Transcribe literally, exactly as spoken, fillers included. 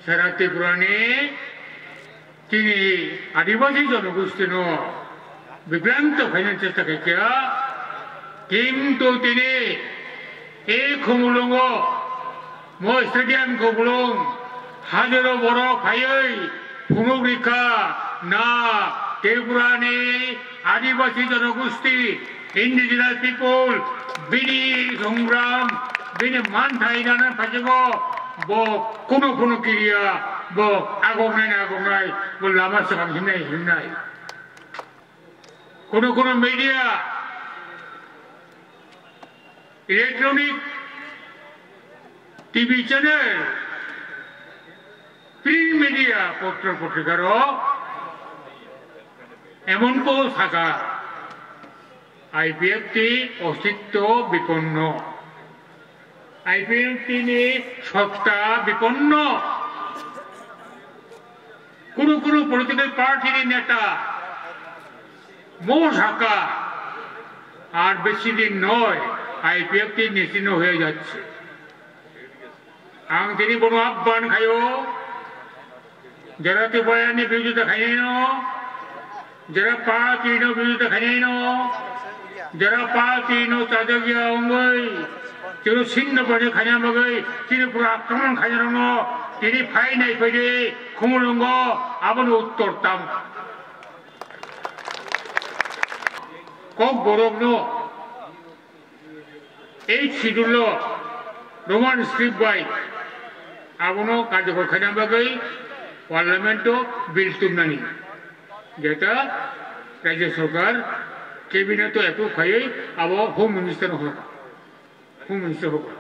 Sara Tripurani tini Adibasi jonogostino bibranto khaina chesta khaikha, kintu tini e Khumulwngo mo stadium Khumulwng hajaro borok phaiwi phunuk rikha na Tripurani Adibasi jonogosti, indigenous people, bini songram, bini manthai nana phajago, bo kuno kuno kiriya, bo agongnai na agongnai, bo lama swkang himnai himnai. Kuno kuno media, electronic T V channel, print media, potro potrikaro emon ko saka, I P F T ostitto biponno, I P F T ni sotta biponno, kuno kuno political party ni neta mo saka, ar besi din noi, I P F T ni sino hoye jacche. Ang tini bono abban khayo, jara Tiprani birodita khainai no, jara party no birodita khainai no, jara party no chajagya ongoi, chini sinno bani khaina bagoi, chini pura akraman khaina no, tini phainai phaide, Khumulwngo, aboni uttor tam. Kokborok no, Eighth Schedule o Roman script bai abono karjokor khaina bagwi Parliament o bill tubnani, jeta Rajya Sarkar Cabinet o approve khaiwi abo Home Minister no hoka, Home Minister hoka.